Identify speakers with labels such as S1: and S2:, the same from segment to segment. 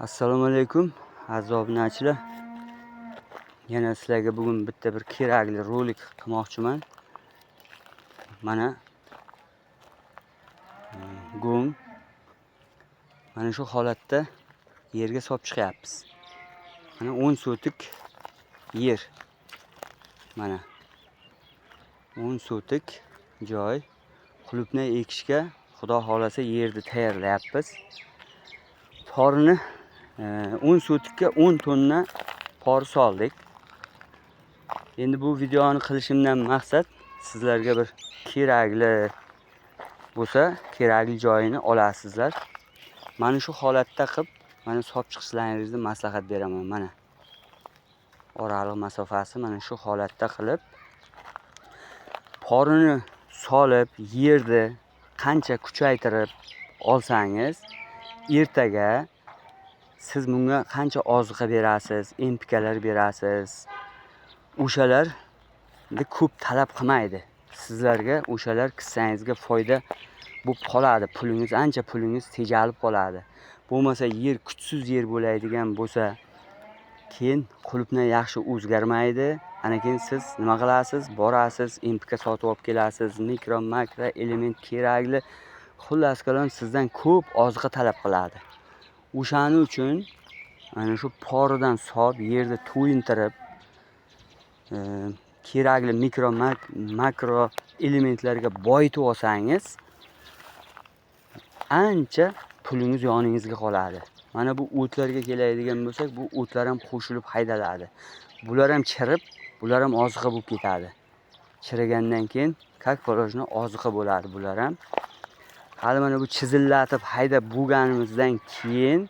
S1: Assalomu alaykum, aziz obunachilar. Yana sizlarga bugun bitta bir kerakli rolik qilmoqchiman. Mana go'ng mana shu holatda yerga solib chiqyapmiz. Mana 10 sotik yer. Mana 10 sotik joy qulupnay ekishga, Xudo xohlasa, yerni tayyorlayapmiz. Porini 10 sotikka 10 tonna por soldik. Endi bu videoni qilishimdan maqsad sizlarga bir kerakli bo'lsa, kerakli joyini olasizlar. Mana shu holatda qilib, mana solib chiqishlaringizni maslahat beraman. Mana oraliq masofasi mana shu holatda qilib porini solib, yerni qancha kuchaytirib olsangiz, ertaga siz bunga qancha oziqa berasiz, NPKlar berasiz, o'shalar ko'p talab qilmaydi. Sizlarga o'shalar kissangizga foyda bo'lib qoladi. Pulingiz, ancha pulingiz tejalib qoladi. Bo'lmasa yer kuchsiz yer bo'ladigan bo'lsa, keyin qulupnay yaxshi o'zgarmaydi. Ana keyin siz nima qilasiz? Borasiz, NPK sotib olib kelasiz, mikro, makro element kerakli. Xullas kalom, sizdan ko'p oziqa talab qiladi. O'shaning uchun mana shu poridan solib, yerni to'yintirib, kerakli mikro, makro elementlarga boyitib olsangiz, ancha pulingiz yoningizga qoladi. Mana bu o'tlarga keladigan bo'lsak, bu o'tlar ham qo'shilib haydaladi. Bular ham chirib, bular ham oziqa bo'lib ketadi. Chirigandan keyin, как положено, oziqa bo'ladi bular ham. Hali mana bu chizillatib haydab bo'lganimizdan keyin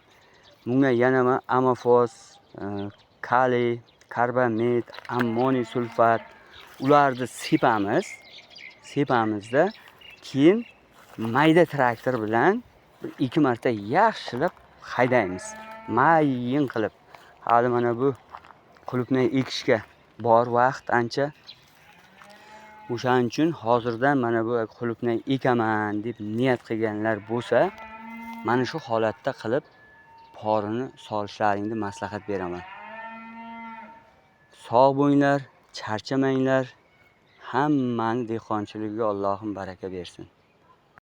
S1: bunga yana amofos, kaliy, karbamid, ammoniy sulfat, ularni sepamiz. Sepamizda keyin mayda traktor bilan bir ikki marta yaxshilab haydaymiz. Mayin qilib. Hali mana bu qulupnay ekishga bor vaqt ancha. O'shaning uchun hozirdan mana bu qulupnay ekaman deb niyat qilganlar bo'lsa, mana shu holatda qilib porini solishlaringni maslahat beraman. Sog' bo'linglar, charchamanglar. Hammani dehqonchiligiga Allohim baraka bersin.